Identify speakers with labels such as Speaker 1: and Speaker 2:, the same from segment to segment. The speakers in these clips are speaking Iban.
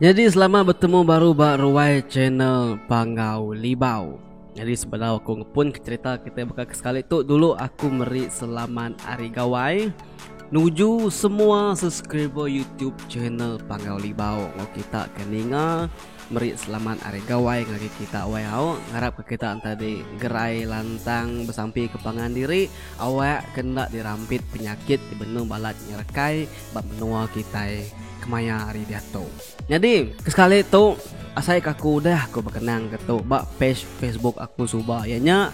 Speaker 1: Nyadi selamat betemu baru ba ruai channel Panggau Libau. Nyadi sebedau aku ngepun ke cerita kitai baka ke sekali tu dulu aku meri selamat hari gawai nuju semua subscriber YouTube channel Panggau Libau enggau kita ke ninga Meri selamat ari gawai ngagai kita wai au. Ngarap ke kita enta di gerai lantang besampi ke pangan diri awak ke enda dirampit penyakit ti benung balat nyerekai ba menua kitai kemaya hari diatu. Nyadi ke sekali tu asai ke aku udah aku bekenang ke tu ba page Facebook aku suba iya nya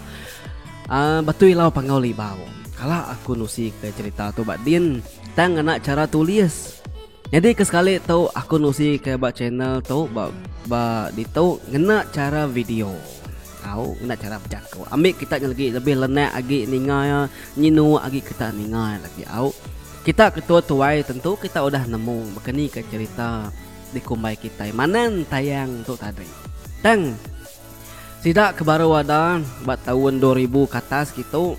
Speaker 1: uhh Batu Ilau Panggau Libau. Kala aku nusi ke cherita tu ba din tang ngena chara tulis. Nyadi ke sekali tu aku nusi ke ba channel tu ba ba ditu ngena chara video. Au ngena chara bejaku. Ambi kita nya lagi lebih lenak agi ninga iya nyinuk agi kita ninga iya lagi au. Kita ketua tuai tentu kita udah nemu baka ni ke cherita dikumbai kitai manang tayang tu tadi. Tang sida ke baru ada ba taun 2000 ke atas kitu.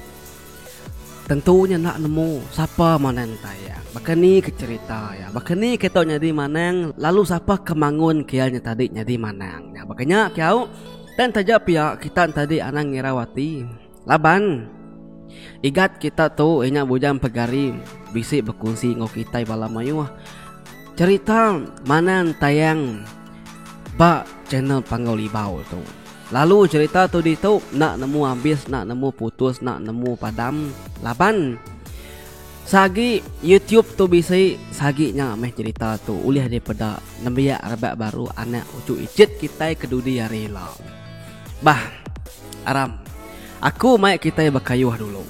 Speaker 1: Tentu nya enda nemu sapa manang entayang. Baka ni ke cherita iya. Baka ni ke tau nyadi manang lalu sapa ke mangun ke iya nya tadi nyadi manang nya. Baka nya ke au. Tang taja pia kita tadi anang ngirau ati. Laban igat kita tu iya nya Bujang Pegari bisi bekunsi enggau kitai bala mayuh cherita manang entayang ba channel Panggau Libau tu. Lalu cherita tu ditu enda nemu abis enda nemu putus enda nemu padam laban seagi YouTube tu bisi seagi nya meh cherita tu ulih dipeda nembiak rebak baru anak uchu ichit kitai ke dudi hari ila. Bah aram aku mai kitai bekayuh dulu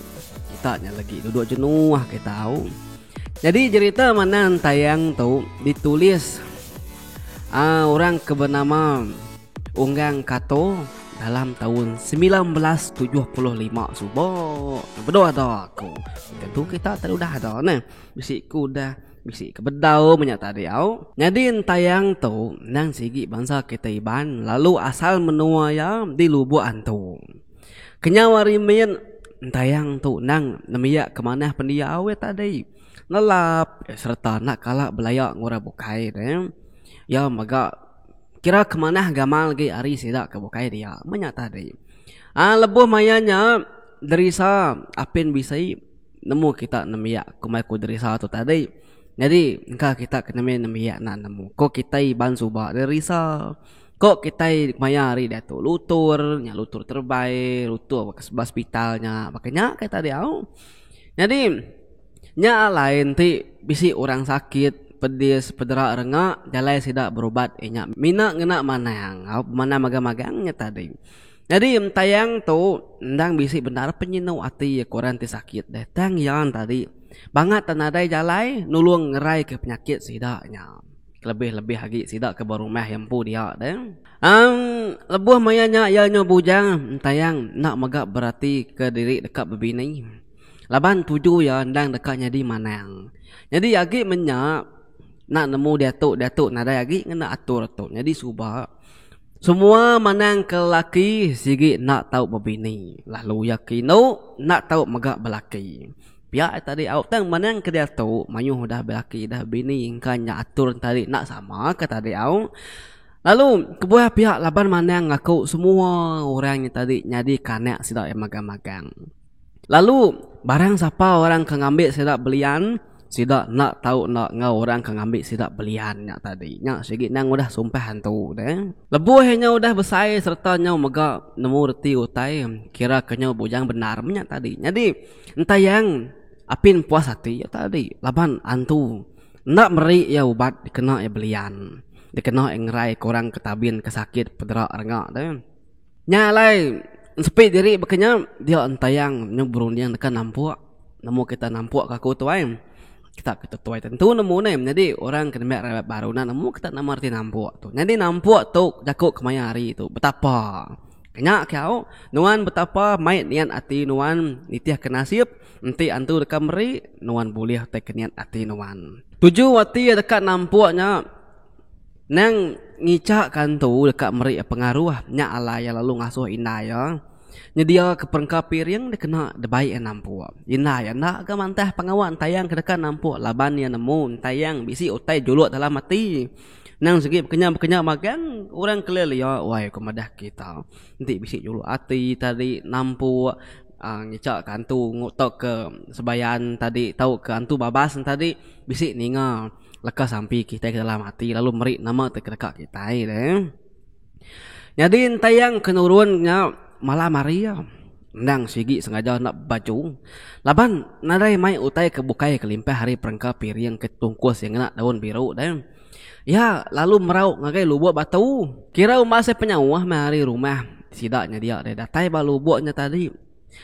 Speaker 1: kita nya legi duduk jenuh kita au. Nyadi jerita manang tayang tu ditulis aaa orang ke benama. Unggang Kato dalam taun 1975 suba. Bedau ada aku. Tentu kita tadi udah ada neh. Bisi ku udah, bisi ke bedau menya tadi au. Nyadi entayang tu endang sigi bansa kitai Iban lalu asal menua iya di Lubok Antu. Kenyau ari mit entayang tu endang nembiak ke manah pendiau iya tadi. Nelap sereta enda kala belaya enggau orang bukai deh. Iya mega. Kira ke manah gamal agi ari sida ke bukai dia meh nya tadi. Aaa lebuh maya nya derisa apin bisi nemu kita nembiak kumbai ku derisa tu tadi. Nyadi engka kita ke nembiak nembiak enda nemu ko kitai iban suba derisa ko kitai maya hari diatu lutur nya lutur terebai lutur ba hospital nya baka nya kita diau. Nyadi. Nya alai enti bisi orang sakit, pedis, pedera renga, jalai sida berubat iya nya mina ngena manang au manang magang-magang nya tadi. Nyadi entayang tu endang bisi bendar penyinu ati iya ke orang ti sakit deh tang iya tadi bangat te nadai jalai nulung ngeraika penyakit sida nya. Kelebih-lebih agi sida ke berumah iya empu dia deh. Aaa lebuh maya nya iya nyau bujang entayang enda mega beratika diri deka bebini. Laban tuju iya endang deka nyadi manang. Nyadi agi menya enda nemu diatu diatu nadai agi ngena atur tu. Nyadi suba semua manang ke lelaki sigi enda tau bebini lalu iya ke indu enda tau mega belaki. Pia iya tadi au tang manang ke diatu mayuh udah belaki udah bebini engka nya atur tadi enda sama ke tadi au. Lalu kebuah pia laban manang ngaku semua orang nya tadi nyadi ke anak sida iya magang-magang. Lalu, barang sapa orang ke ngambi sida belian, sida enda tau enda enggau orang ke ngambi sida belian nya tadi. Nya sigi endang udah sumpah antu deh. Lebuh iya nyau udah besai sereta nyau mega nemu reti utai, kira ke nyau bujang bendar meh nya tadi. Nyadi, entayang apin puas ati iya tadi laban antu enda meri iya ubat dikena iya belian, dikena iya ngerai ke orang ke tabin ke sakit pedera renga deh. Nya alai ensepi diri baka nya dia entayang nyau berunding deka nampuk nemu kita nampuk ka aku tuai. Kita ke tuai tentu nemu neh nyadi orang ke nembiak raban baru enda nemu kita nama reti nampuk tu. Nyadi nampuk tu jaku kemaya hari tu betapa. Nya ke au nuan betapa mai niat ati nuan nitih ke nasib enti antu deka meri nuan bulih utai ke niat ati nuan. Tuju ati deka nampuk nya. Nang ngicha ka antu deka meri iya pengaruh nya alai iya lalu ngasuh indai iya nyediaka perengka piring dikena dibai iya nampuk. Indai iya enda ga mantah pengawa entayang ke deka nampuk laban iya nemu entayang bisi utai juluk dalam ati. Nang sigi bekenya bekenya magang orang kelia lia wai ku madah kita. Enti bisi juluk ati tadi nampuk aaa ngicha ka antu tauka sebayan tadi tauka antu babas tadi bisi ninga leka sampi kitai ke dalam ati lalu meri nama ti kedeka kitai deh. Nyadi entayang ke nurun nya malam hari iya endang sigi sengaja enda bebaju laban nadai mai utai ke bukai kelimpah ari perengka piring ke tungkus iya ngena daun biru deh. Iya lalu merau ngagai lubok batu. Kira umbas iya penyauh meh ari rumah sida nya dia deh. Datai ba lubok nya tadi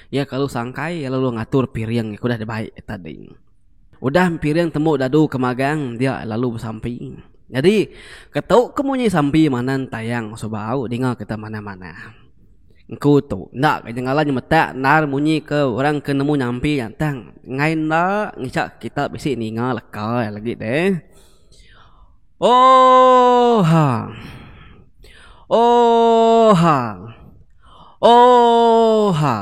Speaker 1: iya ke lalu sangkai iya lalu ngatur piring ke udah dibai iya tadi. Udah piring tembu dadu ke magang dia lalu besampi. Nyadi ketu ke munyi sampi manah entayang suba au dinga kita manah-manah. Engku tu enda ke nyengala nyemetak endar munyi ke orang ke nemu nyampi nya tang enggai enda ngicha kita bisi ninga leka iya lagi deh. Ooha. Ooha. Ooha.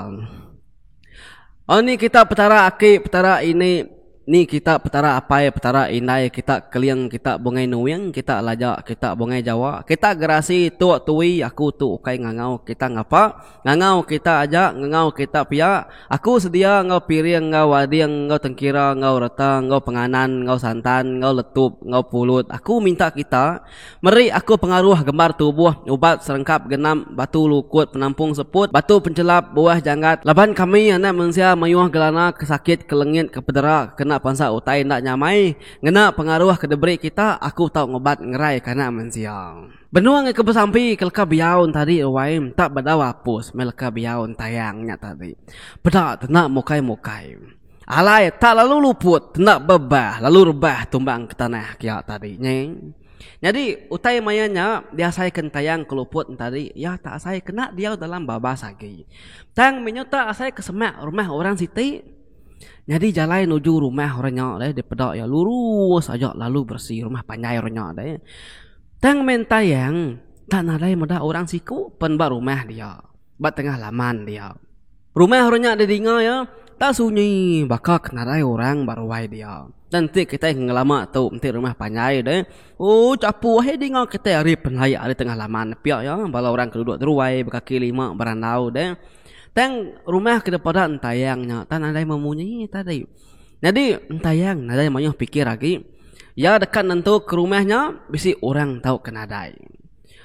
Speaker 1: Oh ni kita petara aki petara ini ni kita petara apai petara indai kita keling kita bungai nuing kita laja kita bungai jawa kita gerasi tuk tui aku tu ukai ngangau kita ngapa ngangau kita aja ngangau kita pia aku sedia enggau piring enggau ading enggau tengkira enggau reta enggau penganan enggau santan enggau letup enggau pulut aku minta kita Meri aku pengaruh gembar tubuh, ubat serengkap genap, batu lukut, penampung seput, batu penchelap, buah janggat. Laban kami anak mensia mayuh gelana ke sakit, ke lengit, ke pedera, ke kena pansa utai enda nyamai, ngena pengaruh ke diberi kita, aku tau ngubat ngerai ke anak mensia. Benung ke besampi ke leka biau entadi ruai tak bedau apus meh leka biau entayang nya tadi. Peda tena mukai-mukai. Alai tak lalu luput enda bebah lalu rebah tumbang ke tanah kia tadi nyi. Nyadi utai maya nya diasai ke entayang ke luput entadi iya tak asai kena diau dalam babas agi. Tang meh nyau tak asai ke semak rumah orang siti. Nyadi jalai nuju rumah orang nya deh dipeda iya lurus aja lalu beresi rumah panjai orang nya deh. Tang meh entayang tak nadai meda orang siku pen ba rumah dia ba tengah laman dia. Rumah orang nya didinga iya tak sunyi baka ke nadai orang ba ruai dia. Tang enti kitai ngelama tu enti rumah panjai deh ooh chapuh ahi dinga kitai ari penelai ari tengah laman pia iya bala orang ke duduk ruai bekaki lima berandau deh. Tang rumah ke daripada entayang nya tang nadai memunyi tadi. Nyadi entayang nadai mayuh pikir agi iya deka nentu ke rumah nya bisi orang tauka nadai.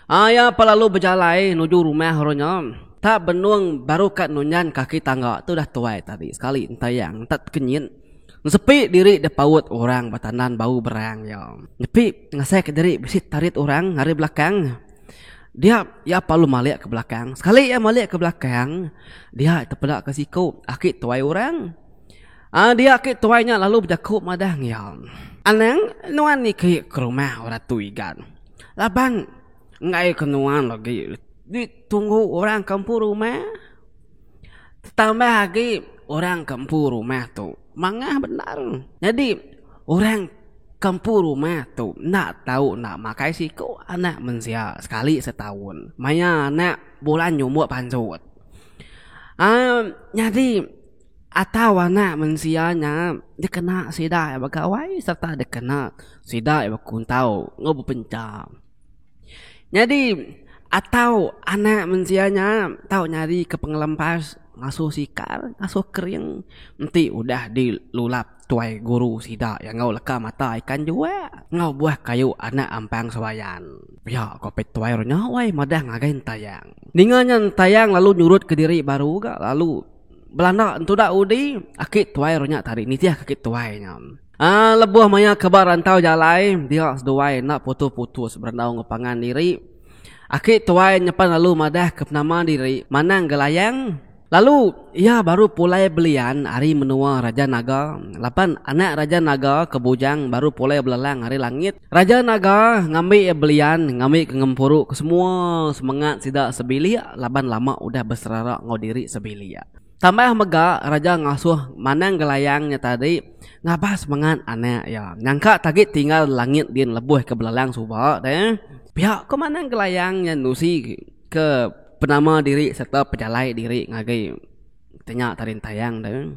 Speaker 1: Aya pa lalu bejalai nuju rumah orang nya. Tak benung baru ka nunyan kaki tangga tu dah tuai tadi sekali entayang tak tekenyit nsepi diri da paut orang ba tandan bau berang iya. Nyepi ngasai ka diri bisi tarit orang ari belakang dia iya perlu malik ke belakang. Sekali iya malik ke belakang dia tepeda ka siku aki tuai orang. Aa dia aki tuai nya lalu bejaku madah ngiya. Anang nuan niki ke rumah orang tu igan. Laban enggai ke nuan agi ditunggu orang ke empu rumah. Tambah agi orang ke empu rumah tu mangah bendar. Nyadi orang ke empu rumah tu enda tau enda makai siku anak mensia sekali setaun maya anak bulan nyumbuk pansut. Aaa nyadi. Atau anak mensia nya dikena sida iya begawai sereta dikena sida iya bekuntau enggau bepencha. Nyadi atau anak mensia nya tau nyadi ke pengelempas ngasuh sikar ngasuh kering enti udah dilulap tuai guru sida iya enggau leka mata ikan juak enggau buah kayu anak ampang sebayan. Pia ko pet tuai ru nya wai madah ngagai entayang. Ninga nya entayang lalu nyurut kediri baru ga lalu. Belanda entuda udi aki tuai ru nya tadi nitih ke aki tuai nya. Aaa lebuh maya ke ba rantau jalai dia seduai enda putus-putus berandau enggau pangan diri. Aki tuai nyepan lalu madah ke penama diri Manang Gelayang lalu iya baru pulai belian ari menua Raja Naga laban anak Raja Naga ke bujang baru pulai belelang ari langit. Raja Naga ngambi iya belian ngambi ke ngempuru ke semua semengat sida sebilik laban lama udah beserara enggau diri sebilik. Tambah mega raja ngasuh Manang Gelayang nya tadi ngabas semengat anak iya nyangka tagi tinggal langit din lebuh ke belelang suba deh. Pia ko Manang Gelayang nya nusi ke penama diri sereta pejalai diri ngagai tanya tadi entayang deh.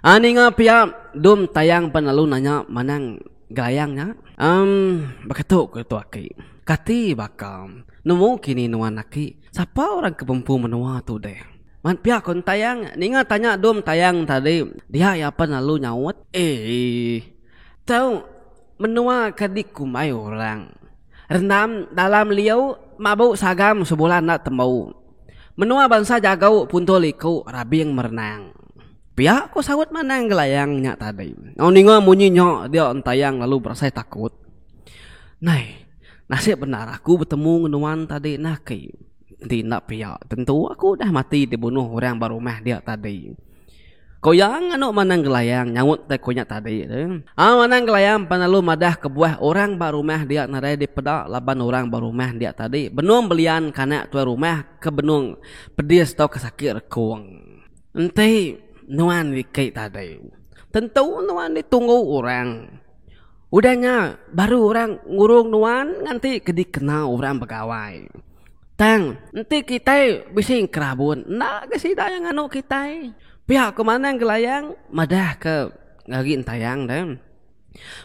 Speaker 1: Aa ninga pia dum tayang pan lalu nanya Manang. Gelayang nya. Emm baka tu ku tu aki. Kati baka nemu kini nuan aki sapa orang ke bempu menua tu deh. Man pia ku Entayang ninga tanya dum Tayang tadi dia iya pan lalu nyaut. Eii tu menua ke dikumbai orang rendam dalam liu mabuk sagam sebulan enda tembu. Menua bansa jagu puntul iku rabing merenang. Pia ku saut Manang Gelayang nya tadi. Au ninga munyi nya dia Entayang lalu berasai takut. Nai, nasib bendar aku betemu ngan nuan tadi nah aki. Enti enda pia tentu aku udah mati dibunuh orang ba rumah dia tadi. Ku iya nganu Manang Gelayang nyaut tai ku nya tadi. Au Manang Gelayang pan lalu madah kebuah orang ba rumah dia nadai dipeda laban orang ba rumah dia tadi benung belian ke anak tuai rumah ke benung pedis tauka sakit rekung. Enti nuan niki tadi, tentu nuan ditunggu orang. Udah nya baru orang ngurung nuan nganti ke dikena orang begawai. Tang enti kitai bisi engkerabun enda ga sida iya nganu kitai. Pia ku Manang Gelayang madah ke agi entayang deh.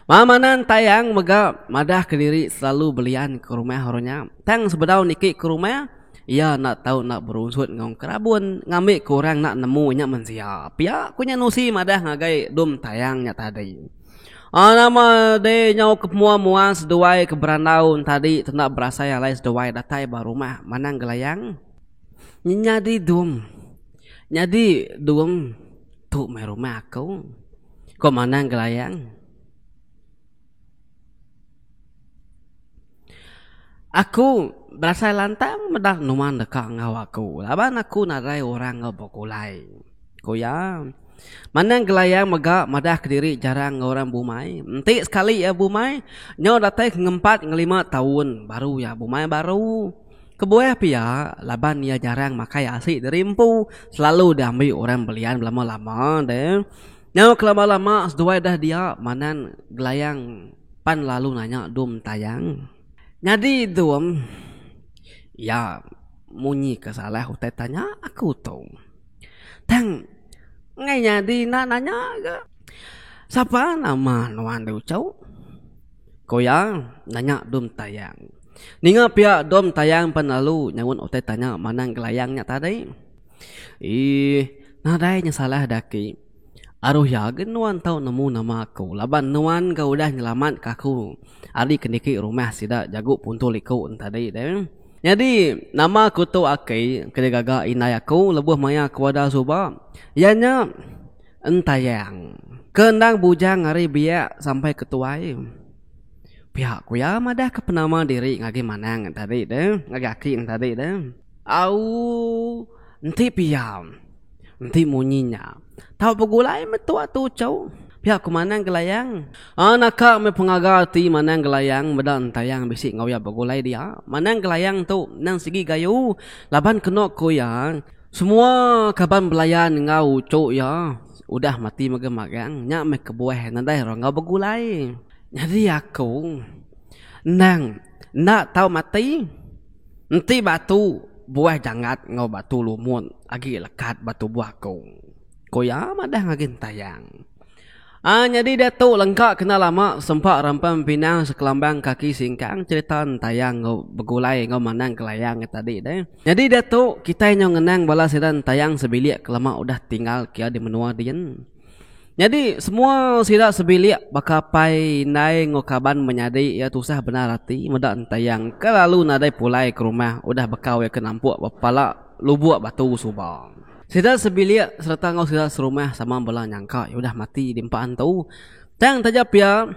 Speaker 1: Ba Manang Tayang mega madah kediri selalu belian ke rumah orang nya. Tang sebedau niki ke rumah, iya enda tau enda berunsut enggau kerabun ngambi ke orang enda nemu nya mensia. Pia ku nya nusi madah ngagai Dum Tayang nya tadi. Aa nama deh nyau ke mua-mua seduai ke berandau tadi tenda berasai alai seduai datai ba rumah Manang Gelayang. Nyadi Dum. Nyadi Dum tu meh rumah aku. Ko Manang Gelayang. Aku berasai lantang meda nuan deka enggau aku laban aku nadai orang enggau begulai, ku iya. Manang Gelayang mega madah kediri jarang enggau orang bumai. Enti sekali iya bumai, nyau datai ke ngempat ngelima taun baru iya bumai baru. Kebuah pia, laban iya jarang makai asi diri empu, selalu diambi orang belian belama-lama deh. Nyau kelama-lama seduai dah dia Manan Gelayang pan lalu nanya Dum Tayang. Nyadi Dum, iya munyi ke salah utai tanya aku tu. Tang enggai nyadi enda nanya ga. Sapa nama nuan deh uchu? Ku iya nanya Dum Tayang. Ninga pia Dum Tayang pan lalu nyaut utai tanya Manang Gelayang nya tadi. Eii nadai nya salah da aki. Aruh iya ga nuan tau nemu nama aku laban nuan ga udah nyelamatka aku ari ke niki rumah sida jagu Puntul Iku ne tadi deh. Nyadi nama aku tu aki ke digaga indai aku lebuh maya aku ada suba iya nya. Entayang, ke endang bujang ari biak sampai ke tuai. Pia ku iya madah ke penama diri ngagai manang tadi deh, ngagai aki tadi deh. Au enti pia, enti munyi nya, tau begulai meh tua tu chau. Pia ku Manang Gelayang. Aa naka meh pengaga ati Manang Gelayang meda Entayang bisi enggau iya begulai dia. Manang Gelayang tu endang sigi gayu laban kenu ku iya. Semua kaban belayan enggau uchu iya udah mati magang-magang nya meh kebuah nadai orang enggau begulai. Nyadi aku endang enda tau mati enti batu buah janggat enggau batu lumut agi lekat ba tubuh aku, ku iya madah ngagai Entayang. Aa nyadi diatu lengka kena lama sempa rampang pinang sekelambang kaki singkang cherita entayang enggau begulai enggau manang kelayang nya tadi deh. Nyadi diatu kitai nyau ngenang bala sida entayang sebilik ke lama udah tinggal kia di menua din. Nyadi semua sida sebilik baka apai indai enggau kaban menyadi iya tusah bendar ati meda entayang ke lalu nadai pulai ke rumah udah bekau iya ke nampuk ba pala lubuk batu suba. Sida sebilik sereta enggau sida serumah sama bela nyangka iya udah mati diempa antu. Tang taja pia,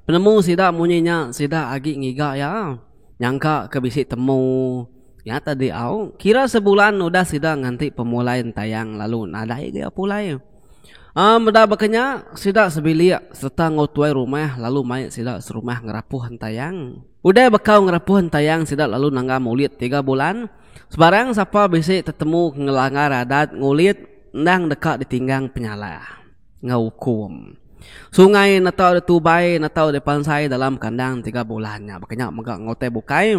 Speaker 1: penemu sida munyi nya sida agi ngiga iya. Nyangka ke bisi temu nya tadi au. Kira sebulan udah sida nganti pemulai entayang lalu nadai ga iya pulai. Aaa meda baka nya, sida sebilik sereta enggau tuai rumah lalu mai sida serumah ngerapuh entayang. Udah bekau ngerapuh entayang sida lalu nanggam ulit tiga bulan. Sebarang sapa bisi tetemu ke ngelanggar adat ngulit endang deka ditinggang penyalah enggau ukum. Sungai enda tau ditubai enda tau dipansai dalam kandang tiga bulan nya baka nya mega enggau utai bukai.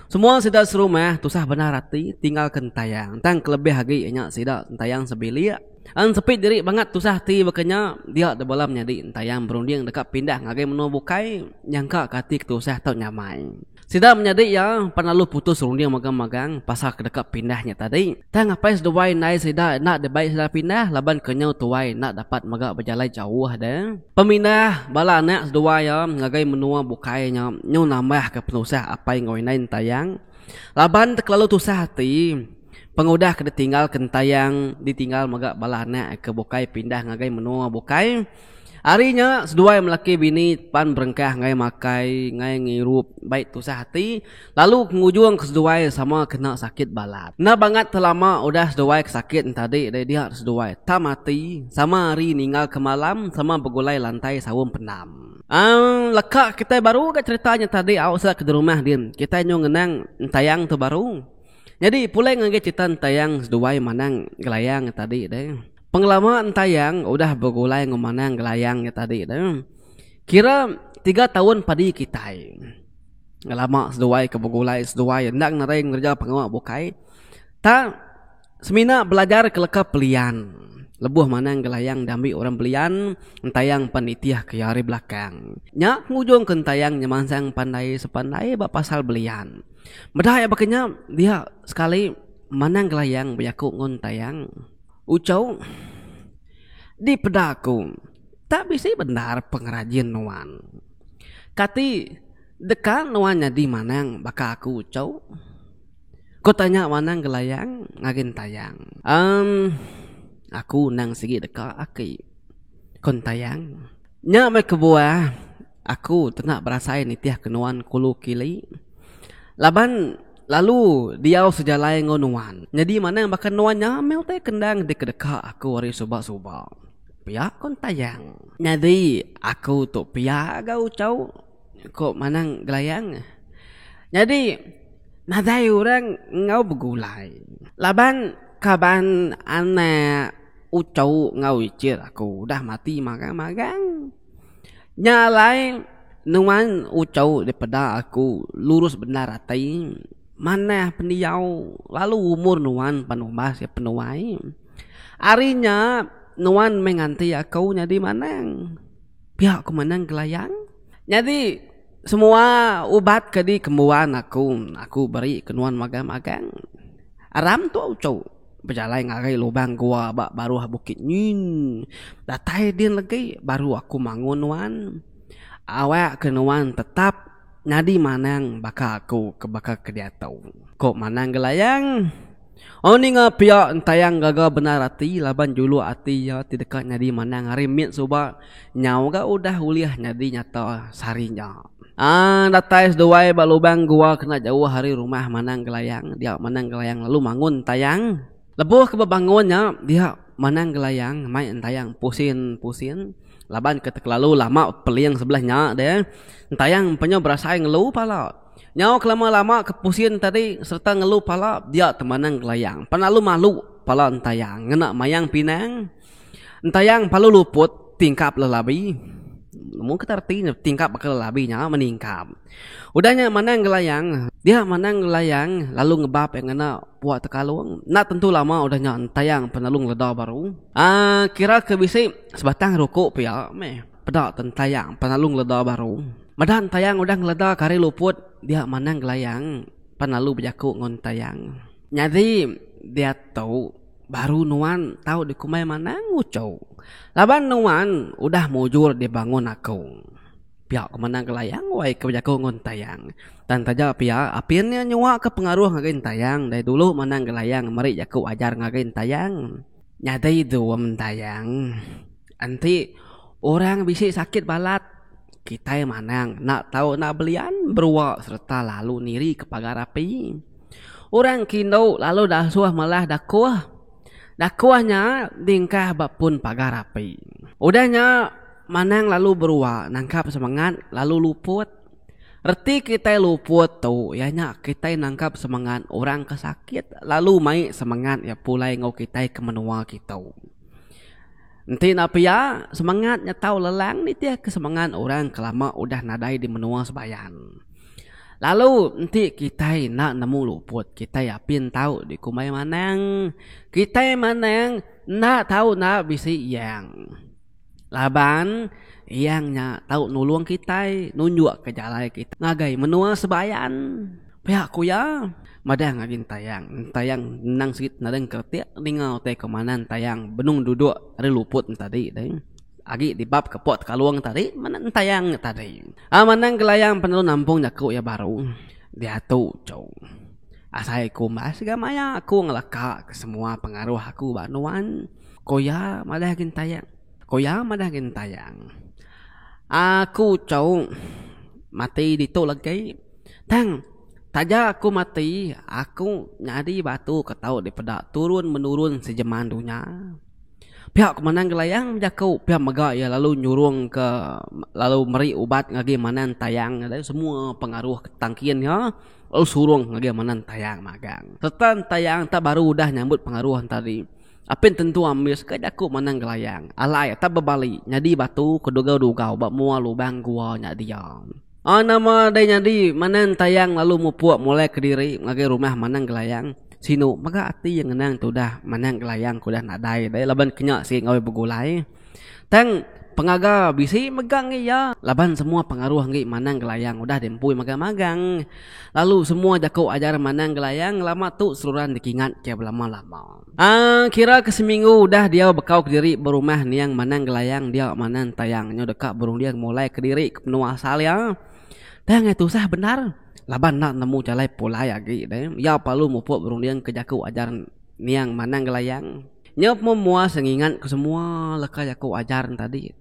Speaker 1: Semua sida serumah tusah bendar ati tinggal ke Entayang tang kelebih agi iya nya sida Entayang sebilik. An sepi diri bangat tusah ati baka nya dia deh bala menyadi Entayang berunding deka pindah ngagai menua bukai nyangka ke ati ke tusah tau nyamai. Sida menyadi iya pan lalu putus runding magang-magang pasal ke deka pindah nya tadi. Tang apai seduai indai sida enda dibai sida pindah laban ke nyau tuai enda dapat mega bejalai jauh deh. Pemindah bala anak seduai iya ngagai menua bukai nya nyau nambahka penusah apai enggau indai Entayang laban tekelalu tusah ati pengudah ke ditinggalka Entayang ditinggal mega bala anak ke bukai pindah ngagai menua bukai. Ari nya, seduai melaki bini pan berengkah enggai makai, enggai ngirup, baik tusah ati, lalu ngujung ke seduai sama kena sakit balat. Enda bangat te lama udah seduai ke sakit entadi deh dia seduai tam ati, sama hari ninggal ke malam, sama begulai lantai saum pendam. Aaa leka kitai baru ga cherita nya tadi au sida ke dirumah din, kitai nyau ngenang entayang tu baru. Nyadi pulai ngagai cherita entayang seduai manang gelayang tadi deh. Pengelama Entayang udah begulai enggau Manang Gelayang nya tadi tu, kira tiga taun padi kitai. Ngelama seduai ke begulai seduai enda ngerai ngereja pengawa bukai tang semina belajar ke leka pelian. Lebuh Manang Gelayang diambi orang belian, Entayang pan nitih ke iya ari belakang. Nya ngujung ke Entayang nyemansang pandai sepandai ba pasal belian. Meda iya baka nya dia sekali Manang Gelayang bejaku enggau Entayang. Ucau, Dipeda aku, tak bisi bendar pengerajin nuan. Kati deka nuan nyadi manang baka aku ucau? Ku tanya Manang Gelayang ngagai Entayang. Emm, aku endang sigi deka aki, ku Entayang. Nya meh kebuah aku tena berasai nitihka nuan kulu kili. Laban lalu diau sejalai enggau nuan. Nyadi manang baka nuan nya meh utai ke endang dikedeka aku ari suba-suba. Pia ku Entayang. Nyadi aku tu pia ga uchu, ku Manang Gelayang. Nyadi nadai orang enggau begulai. Laban kaban anak uchu enggau ichit aku udah mati magang-magang. Nya alai nuan uchu dipeda aku lurus bendar ati, manah pendiau lalu umur nuan pan umbas iya penuai. Ari nya nuan meh nganti aku nyadi manang. Pia ku manang Gelayang. Nyadi semua ubat ke dikembuan aku, aku beri ke nuan magang-magang. Aram tu uchu. Bejalai ngagai lubang gua ba baruh bukit nyin. Datai din legi baru aku mangun nuan. Awak ke nuan tetap nyadi manang baka aku ke baka ke diatu. Ko Manang Gelayang. Oh ninga pia Entayang gaga bendar ati laban juluk ati iya ti deka nyadi manang ari mit suba nyau ga udah ulih nyadi nyata sehari nya. Aaa datai seduai ba lubang gua kena jauh ari rumah Manang Gelayang dia Manang Gelayang lalu mangun Entayang. Lebuh ke bebangun nya dia Manang Gelayang mai Entayang pusin pusin laban ke tekelalu lama peling sebelah nya deh Entayang empenyau berasai ngelu pala. Nyau kelama lama ke pusin tadi sereta ngelu pala dia te Manang Gelayang pan lalu malu pala Entayang ngena mayang pinang. Entayang palu luput tingkap lelabi. Nemu kita reti nya tingkap baka lelabi nya meningkap. Udah nya Manang Gelayang, dia Manang Gelayang lalu ngebap iya ngena pua tekalung. Enda tentu lama udah nya Entayang pan lalu ngeleda baru. Aaa kira ke bisi sebatang ruku pia meh peda te Entayang pan lalu ngeleda baru. Meda Entayang udah ngeleda ke ari luput dia Manang Gelayang pan lalu bejaku enggau Entayang. Nyadi diatu. Baru nuan tau dikumbai manang uchu laban nuan udah mujur dibangun aku. Pia ku Manang Gelayang wai ke bejaku enggau Entayang. Tang taja pia apin iya nyuaka pengaruh ngagai Entayang dai dulu Manang Gelayang meri jaku ajar ngagai Entayang. Nyadi dum Entayang enti orang bisi sakit balat kitai manang enda tau enda belian berua sereta lalu niri ke pagar api. Orang ke indu lalu dasuh melah dakuh. Dakuh nya diengkah ba pun pagar api. Udah nya, manang lalu berua nangkap semengat lalu luput. Reti kitai luput tu iya nya kitai nangkap semengat orang ke sakit lalu mai semengat iya pulai enggau kitai ke menua kitu. Enti enda pia, semengat nya tau lelang nitihka semengat orang ke lama udah nadai di menua Sebayan. Lalu enti kitai enda nemu luput kitai apin tau dikumbai manang. Kitai manang enda tau enda bisi iyang. Laban iyang nya tau nulung kitai nunjukka jalai kitai ngagai menua sebayan. Pia ku iya madah ngagai Entayang. Entayang endang sigi nadai keretik ninga utai ke manah Entayang benung duduk ari luput ne tadi deh. Agi dibap ke pok tekalung tadi mene Entayang nya tadi. Aaa manang Gelayang penelu nampung jaku iya baru. Diatu chau. Asai ku umbas ga maya aku ngeleka ke semua pengaruh aku ba nuan, ku iya madah agi Entayang. Ku iya madah agi Entayang. Aku chau mati ditu legi. Tang, taja aku mati, aku nyadi batu ke tau dipeda turun menurun sejeman dunya. Pia ku Manang Gelayang bejaku, pia mega iya lalu nyurungka lalu meri ubat ngagai Manang Tayang ngagai semua pengaruh tangkin iya lalu surung ngagai Manang Tayang magang. Sereta Tayang tak baru udah nyambut pengaruh tadi, apin tentu ambis ka jaku Manang Gelayang alai tak bebali nyadi batu ke dugau-dugau ba mua lubang gua nya dia. Aa nama dai nyadi Manang Tayang lalu mupuk mulai kediri ngagai rumah Manang Gelayang. Sinu mega ati iya ngenang tudah Manang Gelayang ke udah nadai dai laban kenya sigi enggau iya begulai. Tang pengaga bisi mega enggi iya laban semua pengaruh enggi Manang Gelayang udah diempu iya magang-magang. Lalu semua jaku ajar Manang Gelayang ngelama tu seruran dikingat ke belama-lama. Aa kira ke seminggu udah diau bekau kediri ba rumah niang Manang Gelayang dia Manang Tayang nyau deka berunding mulai kediri ke menua asal iya. Tang iya tusah bendar laban enda nemu jalai pulai agi deh. Iya perlu mupuk berunding ke jaku ajar niang Manang Gelayang. Nyau pemu muas ngingat ke semua leka jaku ajar ne tadi.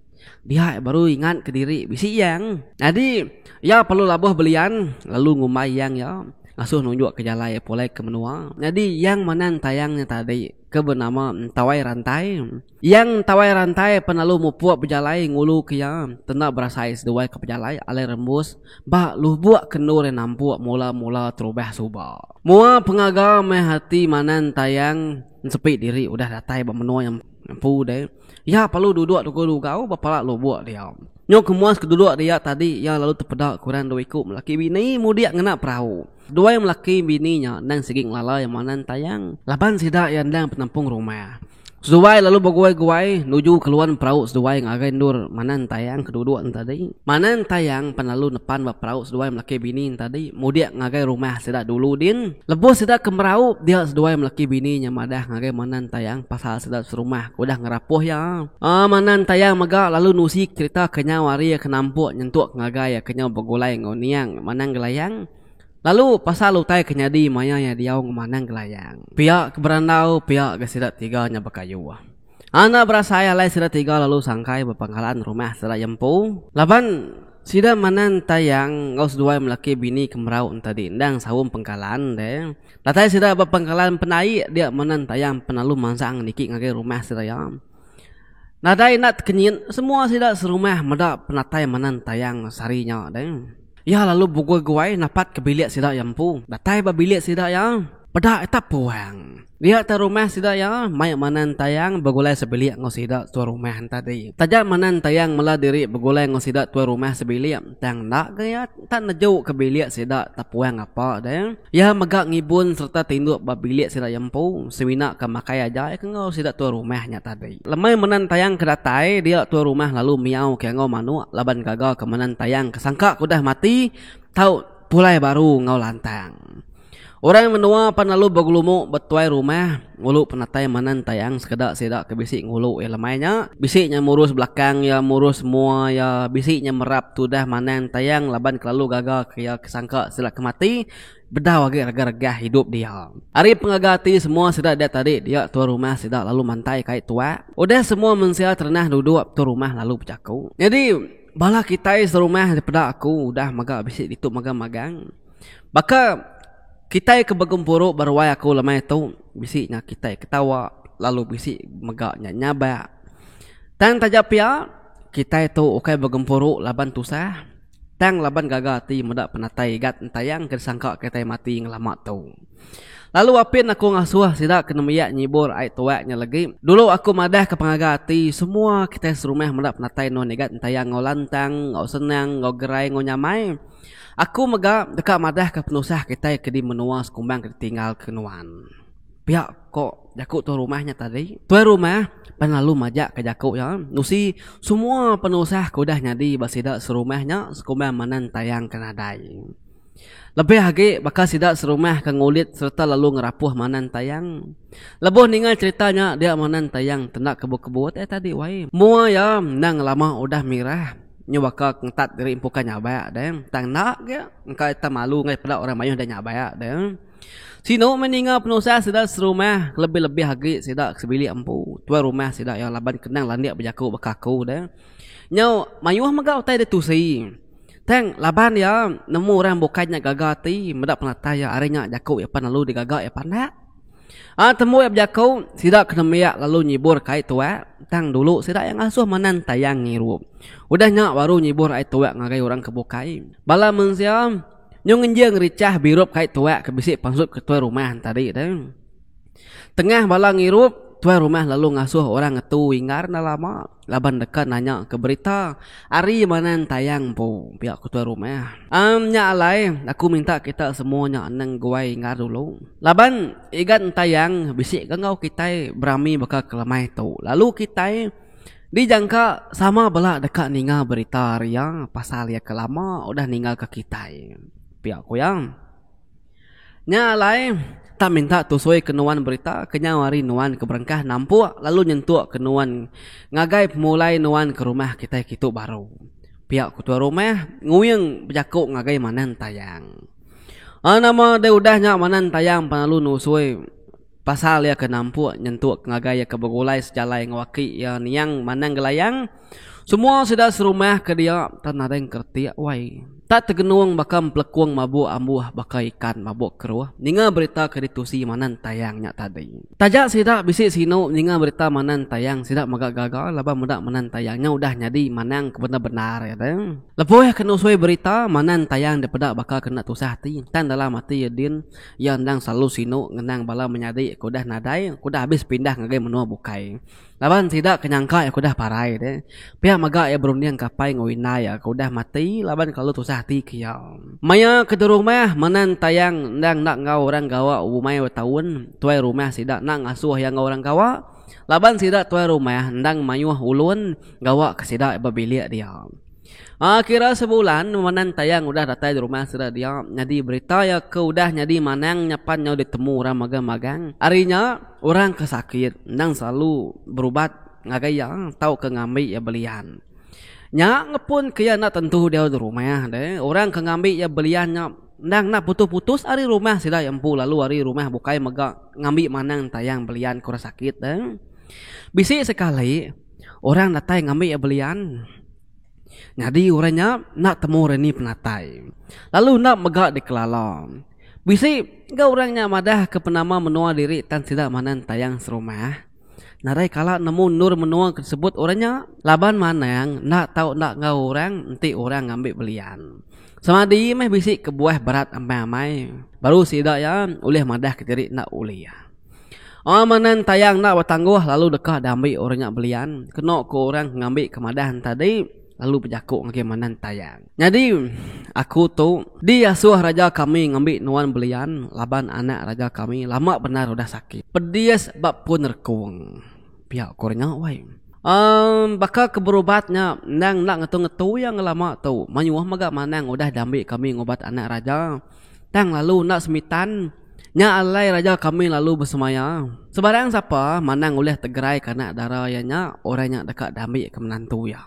Speaker 1: Dia iya baru ingat kediri bisi iyang. Nyadi iya perlu labuh belian lalu ngumbai iyang iya ngasuh nunjuk ke jalai iya pulai ke menua. Nyadi iyang manang tayang nya tadi ke benama Entawai Rantai. Iyang Entawai Rantai pen lalu mupuk bejalai ngulu ke iya tenda berasai seduai ke pejalai alai rembus ba lubuk ke endur iya nampuk mula-mula terubah suba. Mua pengaga meh ati manang tayang ensepi diri udah datai ba menua iya empu deh. Iya perlu duduk dugau-dugau ba pala lubuk dia. Nyau ke muas ke duduk dia tadi iya lalu tepeda ke orang dua iku melaki bini mudik ngena perahu. Seduai melaki bini nya endang sigi ngelala iya manang tayang laban sida iya endang penampung rumah. Seduai lalu beguai-guai nuju ke luan perahu seduai ngagai endur manang tayang ke duduk ne tadi. Manang tayang pan lalu nepan ba perahu seduai melaki bini ne tadi mudik ngagai rumah sida dulu din. Lebuh sida ke merau, dia seduai melaki bini nya madah ngagai Manan Tayang pasal sida serumah ke udah ngerapuh iya. Manan Tayang mega lalu nusi cherita kenyau ari iya ke nampuk nyentuk ngagai iya ke nyau begulai enggau niang Manang Gelayang lalu pasal utai ke nyadi maya iya diau enggau Manang Gelayang. Pia ke berandau pia ga sida tiga nya bekayuh. Enda berasai alai sida tiga lalu sangkai ba pangkalan rumah sida iya empu. Laban sida manang tayang enggau seduai melaki bini ke merau entadi endang saum pangkalan deh. Datai sida ba pangkalan pendai dia manang tayang penalu mansang niki ngagai rumah sida iya. Nadai enda tekenyit semua sida serumah meda penatai manang tayang sehari nya deh. Iya lalu beguai-guai napat ke bilik sida iya empu. Datai ba bilik sida iya, peda ita puang. Dia te rumah sida iya, mai Manan Tayang begulai sebilik enggau sida tuai rumah tadi. Taja Manan Tayang mela diri begulai enggau sida tuai rumah sebilik, tang enda ga iya tak neju ke bilik sida te puang apa deh. Iya mega ngibun sereta tinduk ba bilik sida iya empu, semina ke makai aja iya ke enggau sida tuai rumah nya tadi. Lemai Menan Tayang ke datai, dia tuai rumah lalu miau ke enggau manuk laban gaga ke Menan Tayang ke sangka ke udah mati tau pulai baru enggau lantang. Orang menua pan lalu begelumu ba tuai rumah ngulu penatai Menan Tayang sekeda sida ke bisi ngulu iya lemai nya. Bisi nya murus belakang iya, murus mua iya, bisi nya merap tudah Manang Tayang laban kelalu gaga ke iya ke sangka sida ke mati bedau agi regah-regah idup dia. Ari pengaga ati semua sida dia tadi dia tuai rumah sida lalu mantai kai tuak. Udah semua mensia terenah duduk tuai rumah lalu bejaku. Nyadi bala kitai serumah dipeda aku udah mega bisi ditu magang-magang. Baka kitai ke begempuru ba ruai aku lemai tu bisi nya kitai ketawa lalu bisi mega nya nyabak. Tang taja pia kitai tu ukai begempuru laban tusah tang laban gaga ati meda penatai igat entayang ke disangka kitai mati ngelama tu. Lalu apin aku ngasuh sida ke nembiak nyibur ai tuak nya legi. Dulu aku madahka pengaga ati semua kitai serumah meda penatai nuan igat entayang enggau lantang, enggau senang, enggau gerai enggau nyamai. Aku mega deka madahka penusah kitai ke di menua sekumbang ke ditinggalka nuan. Pia ko jaku tuai rumah nya tadi. Tuai rumah pan lalu majak ka jaku iya nusi semua penusah ke udah nyadi ba sida serumah nya sekumbang manang tayang ke nadai. Lebih agi baka sida serumah ke ngulit sereta lalu ngerapuh manang tayang. Lebuh ninga cherita nya dia manang tayang tenda kebut-kebut eh tadi wai. Mua iya endang lama udah mirah nyu baka ke ngetat diri empu ka nyabak deh tang enda ge engka ita malu ngagai peda orang mayuh deh nyabak deh. Sinu meh ninga penusah sida serumah kelebih-lebih agi sida sebilik empu. Tuai rumah sida iya laban kenang landik bejaku baka aku deh. Nyau mayuh mega utai ditusi. Tang laban iya nemu orang bukai nya gaga ati meda penatai iya ari nya jaku iya pan lalu digaga iya pandak. Aa tembu iya bejaku sida ke nembiak lalu nyibur ka ai tuak tang dulu sida iya ngasuh manang tayang ngirup. Udah nya baru nyibur ai tuak ngagai orang ke bukai. Bala mensia. Nyu ngenjing richah birup kai tuak ke bisi pansut ke tuai rumah tadi tu. Tengah bala ngirup, tuai rumah lalu ngasuh orang ngetu inggar enda lama laban deka nanya ke berita ari manang tayang empu pia ku tuai rumah. Em nya alai aku minta kita semua nya anang guai inggar dulu. Laban igat entayang bisi ga enggau kitai berami baka ke lemai tu lalu kitai Dijangka sama bela deka ninga berita ari iya pasal iya ke lama udah ninggalka kitai, pia ku iya. Nya alai, tak minta tusui ke nuan berita kenyau ari nuan ke berengkah nampuk lalu nyentuk ke nuan ngagai pemulai nuan ke rumah kitai kitu baru, pia ku tuai rumah nguing bejaku ngagai Manang Tayang. Nama deh udah nya Manang Tayang pan lalu nusui. Pasal iya ke nampuk nyentuk ke ngagai iya ke begulai sejalai enggau aki iya niang Manang Gelayang, semua sida serumah ke dia tan nadai engkeretik wai. Tak tegenung baka empelekung mabuk ambuh baka ikan mabuk keruh ninga berita ke ditusi Manang Tayang nya tadi. Taja sida bisi sinu ninga berita Manang Tayang sida mega gaga laban meda Manang Tayang nya udah nyadi manang ke bendar-bendar iya tu. Lebuh iya ke nusui berita Manang Tayang dipeda baka ke enda tusah ati tang dalam ati iya din Iya endang selalu sinu ngenang bala menyadi ke udah nadai ke udah abis pindah ngagai menua bukai. Laban sida ke nyangka iya ke udah parai deh. Pia mega iya berunding ke apai enggau indai iya ke udah mati laban kelalu tusah ati ke iya. Maya ke derumah menan tayang endang enda enggau orang gawa bumai betaun, tuai rumah sida enda ngasuh iya enggau orang gawa laban sida tuai rumah endang mayuh ulun gawa ke sida ba bilik dia. Aa kira sebulan Manang Tayang udah datai di rumah sida dia nyadi berita iya ke udah nyadi manang nya pan nyau ditemu orang magang-magang. Ari nya orang ke sakit endang selalu berubat ngagai iya tauka ngambi iya belian. Nya ngepun ke iya enda tentu diau di rumah deh. Orang ke ngambi iya belian nya endang enda putus-putus ari rumah sida iya empu lalu ari rumah bukai mega ngambi Manang Tayang belian ke orang sakit deh. Bisi sekali orang datai ngambi iya belian. Nyadi orang nya enda temu reni penatai lalu enda mega dikelala. Bisi ga orang nya madah ke penama menua diri tang sida manang tayang serumah. Nadai kala nemu endur menua ke disebut orang nya laban manang enda tau enda enggau orang enti orang ngambi belian. Semadi meh bisi kebuah berat amai-amai baru sida iya ulih madah kediri enda ulih. Orang manang tayang enda betangguh lalu deka diambi orang nya belian kenu ku orang ke ngambi ke madah enti tadi lalu bejaku ngagai manang tayang. Nyadi aku tu diasuh raja kami ngambi nuan belian laban anak raja kami lama bendar udah sakit pedis ba pun rekung. Pia ku orang nya wai. Emm baka ke berubat nya endang enda ngetu-ngetu iya ngelama tu mayuh mega manang udah diambi kami ngubat anak raja. Tang lalu enda semitan, nya alai raja kami lalu besemaya, sebarang sapa manang ulih tegerai ke anak dara iya nya, orang nya deka diambi ke menantu iya.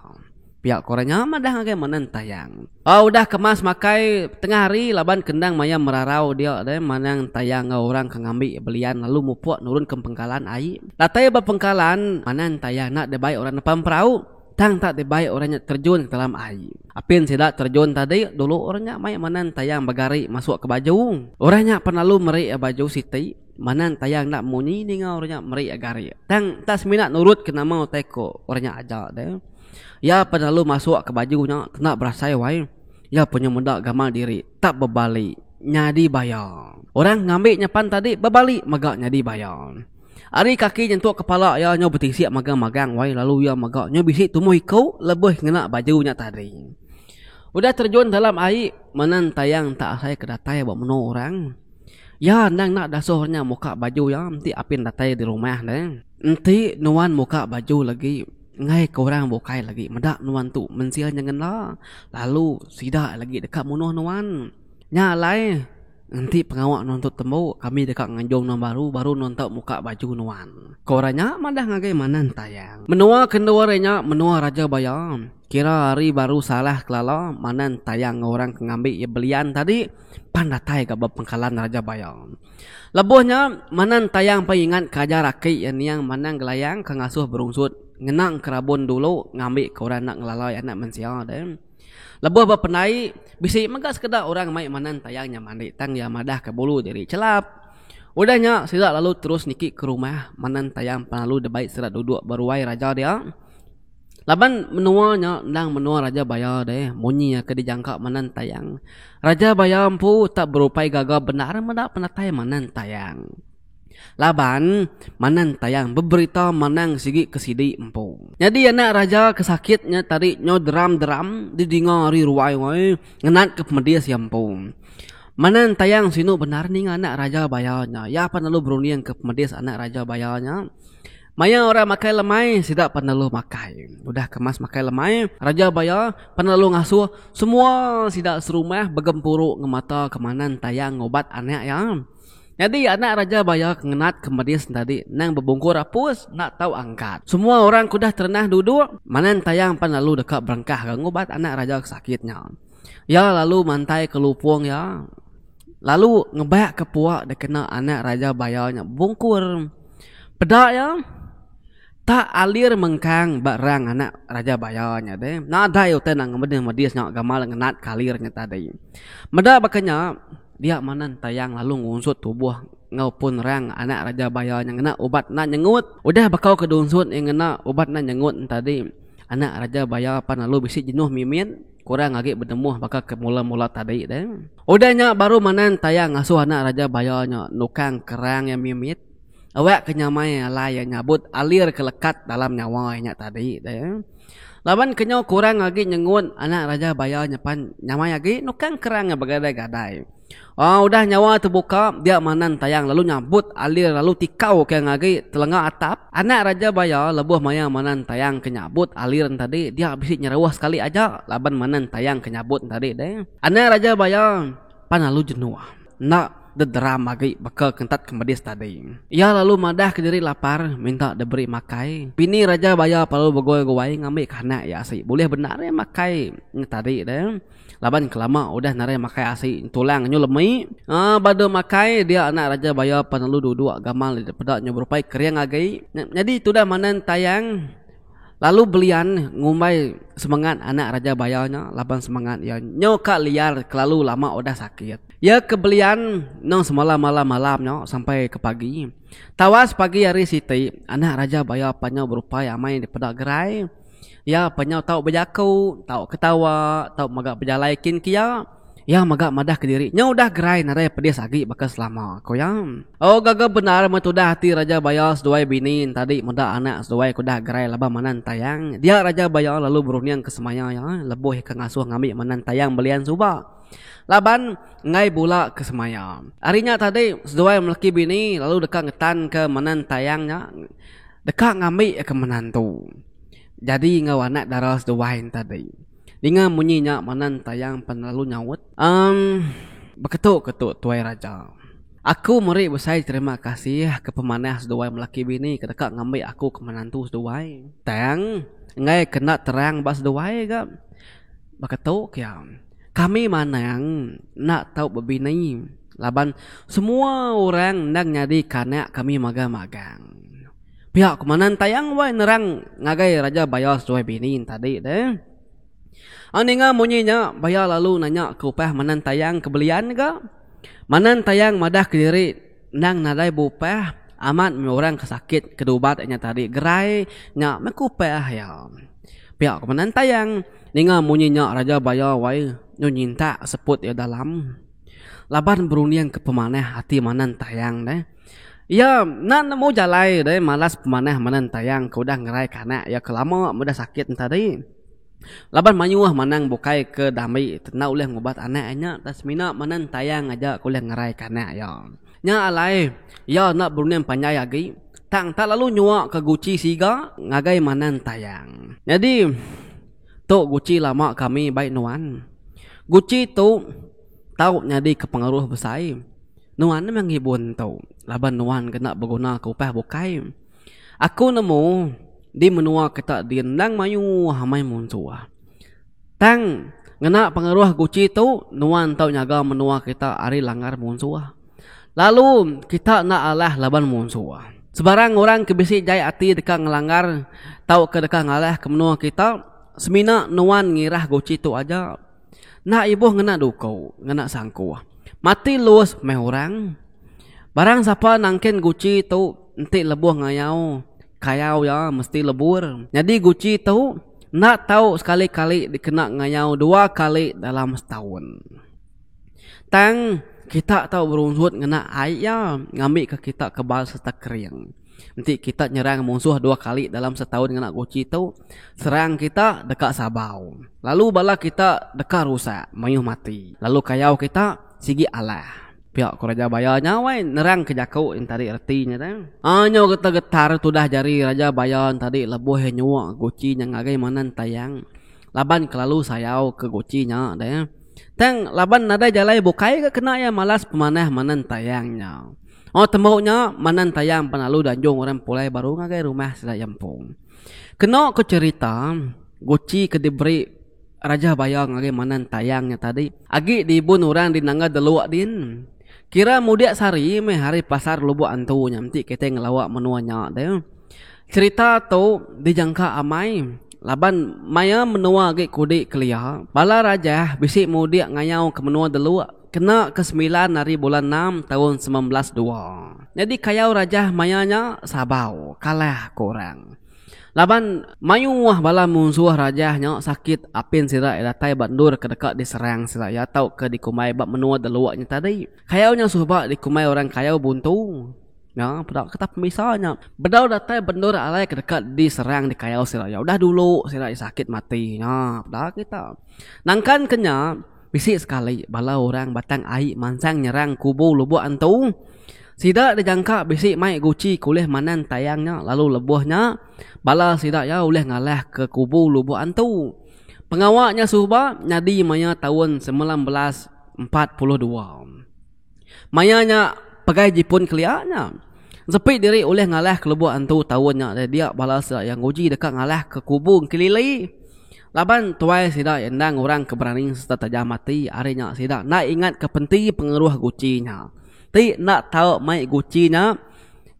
Speaker 1: Pia ku orang nya madah ngagai Manang Tayang. Oh udah kemas makai tengah hari laban ke endang maya merarau dia deh Manang Tayang enggau orang ke ngambi belian lalu mupuk nurun ke pengkalan ai. Datai ba pengkalan, Manang Tayang enda dibai orang nepan perau. Tang tak dibai orang nya terjun ke dalam ai. Apin sida terjun tadi, dulu orang nya mai manan tayang begari masuk ke baju. Orang nya pan lalu meri iya baju siti. Manan tayang enda munyi ninga orang nya meri iya gari. Tang tak semina nurut ke nama utai ko orang nya aja deh. Iya pan lalu masuk ke baju nya kena berasai wai. Iya punya meda gamal diri tak bebali. nyadi baya. Orang ngambi nyepan tadi bebali mega nyadi baya. Ari kaki nyentuk kepala iya nyau betisik magang-magang wai lalu iya mega nyau bisi tumbuh iku lebuh ngena baju nya tadi. Udah terjun dalam ai, menen tayang tak asai ke datai ba menua orang. Iya endang enda dasuh nya muka baju iya enti apin datai di rumah ne. Enti nuan muka baju lagi enggai ke orang bukai lagi meda nuan tu mensia nyengenda lalu sida lagi deka munuh nuan. Nya alai Enti pengawa nuan tu tembu, kami deka nganjung nuan baru, baru nuan tau muka baju nuan. Ko orang nya madah ngagai Manang Tayang. Menua ke endur iya nya menua Raja Baya. Kira hari baru salah kelala, Manang Tayang enggau orang ke ngambi iya belian tadi pan datai ga ba pengkalan Raja Baya. Lebuh nya, Manang Tayang pan ingat ke ajar aki iya niang Manang Gelayang ke ngasuh berunsut ngena engkerabun dulu ngambi ke orang enda ngelala iya anak mensia deh. Lebuh ba pendai, bisi mega sekeda orang mai manang tayang nya mandi tang iya madahka bulu diri chelap. Udah nya, sida lalu terus niki ke rumah manang tayang pan lalu dibai sida duduk ba ruai raja dia. Laban menua nya endang menua Raja Baya deh, munyi iya ke dijangka manang tayang. Raja Baya empu tak berupai gaga bendar meda penatai manang tayang. Laban, Manang Tayang beberita manang sigi ke sidi empu. Nyadi anak raja ke sakit nya tadi nyau deram-deram didinga ari ruai wai ngenat ke pemedis iya empu. Manang Tayang sinu bendar ninga anak raja baya nya. Iya pan lalu berunding ke pemedis anak raja baya nya. Maya orang makai lemai, sida pan lalu makai. Udah kemas makai lemai, Raja Baya pan lalu ngasuh semua sida serumah begempuru ngemata ke Manang Tayang ngubat anak iya. Nyadi anak Raja Baya ke ngenat ke medis entadi nang bebungkur apus enda tau angkat. Semua orang ke udah terenah duduk, Manang Tayang pan lalu deka berengkah ga ngubat anak raja ke sakit nya. Iya lalu mantai ke lupung iya lalu ngebak ke pua dikena anak Raja Baya nya bebungkur. Peda iya tak alir mengkang ba rang anak Raja Baya nya deh. Nadai utai nang ngemedis-medis nya gamal ngenat ke alir nya tadi. Meda baka nya. Dia Manang Tayang lalu ngunsut tubuh enggau pun rang anak Raja Baya nya ngena ubat enda nyengut. Udah bekau ke diunsut iya ngena ubat enda nyengut tadi, anak Raja Baya pan lalu bisi jenuh mimit kurang agi benemuh baka ke mula-mula tadi deh. Udah nya baru Manang Tayang ngasuh anak Raja Baya nya nukang kerang iya mimit awak ke nyamai alai iya nyabut alir ke lekat dalam nyawa iya nya tadi deh. Laban ke nyau kurang agi nyengut anak Raja Baya nyepan nyamai agi nukang kerang begadai-gadai. Aaa udah nyawa tebuka dia Manang Tayang lalu nyabut alir lalu tikau ke ngagi telenga atap. Anak Raja Baya lebuh maya Manang Tayang ke nyabut alir tadi dia bisi nyeruh sekali aja laban Manang Tayang ke nyabut tadi deh. Anak Raja Baya pan lalu jenuh. Enda dederam agi baka kentat ke medis tadi. Iya lalu madah ke diri lapar minta diberi makai. Bini Raja Baya lalu begoi-goi ngambi ke anak iya asi. Bulih bendar iya makai nya tadi deh. Laban ke lama udah narai makai asi tulang nyu lemi. Aaa badu makai dia anak Raja Baya pan lalu duduk gamal peda nyu berupai kering agi. Nyadi tudah Manang Tayang. Lalu belian ngumbai semengat anak Raja Baya nya laban semengat iya nyau ka liar kelalu lama udah sakit. Iya ke belian nang semalam-malam-malam nya sampai ke pagi. Tawas pagi hari siti, anak Raja Baya pan nyau berupai amai dipeda gerai. Iya pan nyau tau bejaku, tau ketawa, tau mega bejalai kin kia. Iya mega madah kediri nyau udah gerai nadai pedis agi baka selama, ku iya. Oh gaga bendar meh tudah ati Raja Baya seduai bini entadi meda anak seduai ke udah gerai laban Manang Tayang. Dia Raja Baya lalu berunding ke semaya iya lebuh iya ke ngasuh ngambi Manang Tayang belian suba. Laban enggai bula ke semaya. Ari nya tadi seduai melaki bini lalu deka ngetanka Manang Tayang nya deka ngambi iya ke menantu jadi enggau anak dara seduai entadi. Ninga munyi nya Manang Tayang pan lalu nyaut. Emm beketu ke tu Tuai Raja. Aku meri besai terima kasih ke pemanah seduai melaki bini ke deka ngambi aku ke menantu seduai. Tang enggai ke enda terang ba seduai ga. Beketu ke iya. Kami manang enda tau bebini laban semua orang endang nyadi ke anak kami magang-magang. Pia ku Manang Tayang wai nerang ngagai Raja Baya seduai bini tadi deh. Ang ninga munyi nya Baya lalu nanya ke upah Manang Tayang ke belian ga. Manang Tayang madah kediri endang nadai beupah amat meh orang ke sakit ke diubat iya nya tadi gerai nya meh ke upah iya. Pia ku Manang Tayang ninga munyi nya Raja Baya wai nyu nyintak seput iya dalam. Laban berunding ke pemanah ati Manang Tayang deh. Iya enda nemu jalai deh malas pemanah Manang Tayang ke udah ngerai ke anak iya ke lama meda sakit enti tadi. Laban mayuh manang bukai ke dambi ti enda ulih ngubat anak iya nya tang semina Manang Tayang aja ke ulih ngerai ke anak iya. Nya alai iya enda berunding panjai agi tang tak lalu nyua ke guchi siga ngagai Manang Tayang. Nyadi tu guchi lama kami bai nuan. Guchi tu tau nyadi ke pengaruh besai. Nuan meh ngibun tu laban nuan kena beguna ke upah bukai. Aku nemu di menua kita din endang mayuh amai munsuh. Tang ngena pengaruh guchi tu nuan tau nyaga menua kita ari langgar munsuh. Lalu kita enda alah laban munsuh. Sebarang orang ke bisi jai ati deka ngelanggar tauka deka ngalahka menua kita semina nuan ngirah guchi tu aja. Enda ibuh ngena duku, ngena sangkuh. Mati lus meh orang. Barang sapa nangkin guchi tu enti lebuh ngayau, kayau iya mesti lebur. Nyadi guchi tu enda tau sekali-kali dikena ngayau dua kali dalam setaun. Tang kita tau berunsut ngena ai iya ngambika kita kebal sereta kering. Enti kita nyerang munsuh dua kali dalam setaun ngena guchi tu, serang kita deka sabau, lalu bala kita deka rusak, mayuh mati, lalu kayau kita sigi alah. Pia ku Raja Baya nya wai nerang ke jaku yen tadi reti nya tu. Aa nyau getar-getar tudah jari Raja Baya tadi lebuh iya nyuak guchi nya ngagai Manan Tayang laban kelalu sayau ke guchi nya deh. Tang laban nadai jalai bukai ga kena iya malas pemanah Manan Tayang nya. Oh tembu nya Manan Tayang pan lalu dianjung orang pulai baru ngagai rumah sida iya empu. Keno ko cherita, guchi ke diberi Raja Baya ngagai Manan Tayang nya tadi agi diibun orang di Nanga Deluk din. Kira mudik sehari meh ari pasar Lubok Antu nya enti kitai ngelawa menua nya deh. Cherita tu dijangka amai laban maya menua agi kudi kelia, bala rajah bisi mudik ngayau ke menua Deluk. Kena ke semilan ari bulan enam taun 1902. Nyadi kayau rajah maya nya sabau, kalah ku orang. Laban mayuh bala munsuh rajah nya sakit apin sida iya datai ba endur ke deka diserang sida iya tauka dikumbai ba menua Deluk nya tadi. Kayau nya suba dikumbai orang kayau buntu. Nya peda ke tau pemisa nya. Bedau datai ba endur alai ke deka diserang dikayau sida iya udah dulu sida iya sakit mati. Nya peda kita. Nangkan ke nya. Bisi sekali bala orang Batang Ai mansang nyerang kubu Lubok Antu. Sida dijangka bisi mai guchi ke ulih manan tayang nya lalu lebuh nya bala sida iya ulih ngalahka kubu Lubok Antu. Pengawa nya suba nyadi maya taun 1942. Maya nya pegai Jipun kelia nya. Sepi diri ulih ngalahka Lubok Antu taun nya dia bala sida iya nguji deka ngalahka kubu Engkelili. Laban tuai sida iya endang orang ke berani sereta tajam ati ari nya sida enda ingatka penti pengeruh guchi nya. Ti enda tau mai guchi nya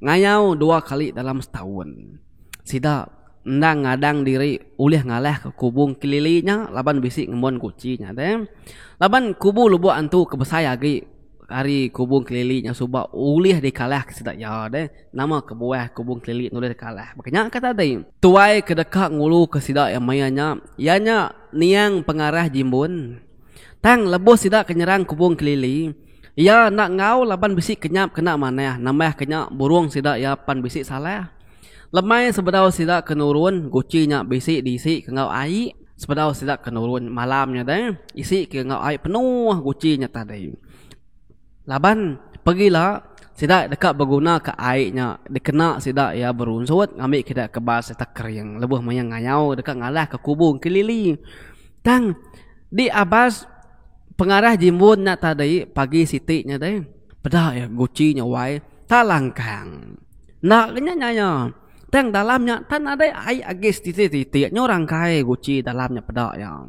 Speaker 1: ngayau dua kali dalam setaun. Sida endang ngadang diri ulih ngalahka kubu Engkelili nya laban bisi ngembuan guchi nya deh. Laban kubu Lubok Antu ke besai agi ari kubu Engkelili nya suba ulih dikalahka sida iya deh. Nama kebuah kubu Engkelili enda ulih dikalah baka nya ka tadi. Tuai ke deka nguluka sida iya maya nya iya nya niang Pengarah Jimbun. Tang lebuh sida ke nyerang kubu Engkelili iya enda enggau laban bisi kenyap kena manah nambahka nya burung sida iya pan bisi salah. Lemai sebedau sida ke nurun, guchi nya bisi diisi ke enggau ai. Sebedau sida ke nurun malam nya deh, isi ke enggau ai penuh guchi nya tadi. Laban pegila sida deka begunaka ai nya dikena sida iya berunsut ngambi sida kebal sereta kering lebuh maya ngayau deka ngalahka kubu Engkelili. Tang di abas pengarah Jimbun nya tadi pagi siti nya deh, peda iya guchi nya wai tak langkang. Enda ke nya nyaya. Tang dalam nya tan nadai ai agi setitik-titik nyu rangkai guchi dalam nya peda iya.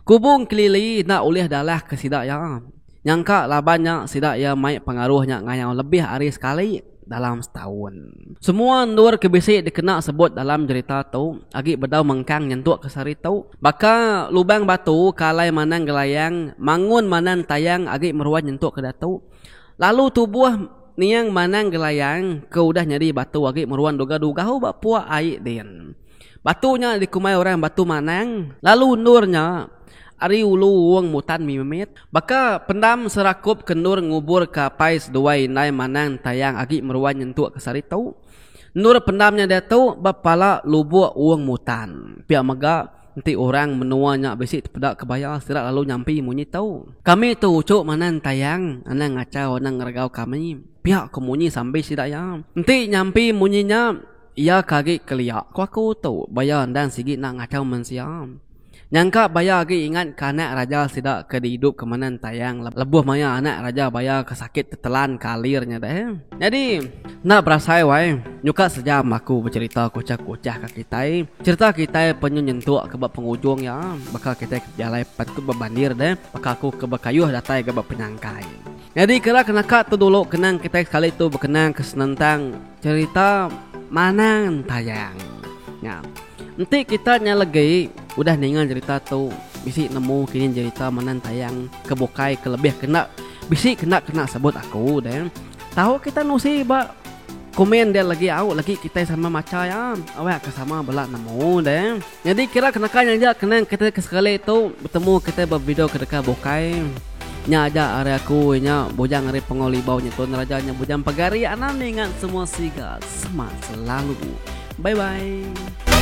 Speaker 1: Kubu Engkelili enda ulih dalah ke sida iya. Nyangka laban nya sida iya mai pengaruh nya ngayau lebih ari sekali dalam setaun. Semua endur ke bisi dikena sebut dalam jerita tu agi bedau mengkang nyentuk ke sehari tu. Baka lubang batu ke alai Manang Gelayang mangun Manang Tayang agi meruan nyentuk ke diatu. Lalu tubuh Niang Manang Gelayang ke udah nyadi batu agi meruan dugau-dugau ba puak ai din. Batu nya dikumbai orang Batu Manang lalu endur nya Ari ulu Wong Mutan mimit. Baka pendam serakup ke endur ngubur ke apai seduai indai Manang Entayang agi meruan nyentuk ke sehari tu. Endur pendam nya diatu ba pala Lubuk Wong Mutan. Pia mega enti orang menua nya bisi tepeda ke baya sida lalu nyampi munyi tu. Kami tu uchu Manang Entayang anang ngachau anang ngeregau kami. Pia ku munyi sambi sida iya. Enti nyampi munyi nya iya ke agi kelia ku aku tu baya endang sigi enda ngachau mensia. Nyangka baya agi ingat ke anak raja sida ke diidup ke menen tayang lebuh maya anak raja baya ke sakit tetelan ke alir nya deh. Nyadi enda berasai wai nyuka sejam aku becherita kuchah-kuchah ka kitai. Cherita kitai penyu nyentuk ke ba pengujung iya baka kitai ke bejalai patut bebandir deh baka aku ke bekayuh datai ga ba penyangkai. Nyadi kira ke naka tu dulu kenang kitai sekali tu bekenang ke senentang cherita Manang Tayang. Nya. Enti kita nya legi udah ninga jerita tu bisi nemu kini jerita menen tayang ke bukai ke lebih kena bisi kena kena sebut aku deh. Tau kita nusi ba komen dia legi au legi kitai sama macha iya awak ke sama bela nemu deh. Nyadi kira ke naka nya aja kenang kitai ke sekali tu betemu kitai ba video ke deka bukai. Nya aja ari aku nya bujang ari Pengau Libau nya Tun Raja nya Bujang Pegari anang ninga semua siga semak selalu. Bye bye.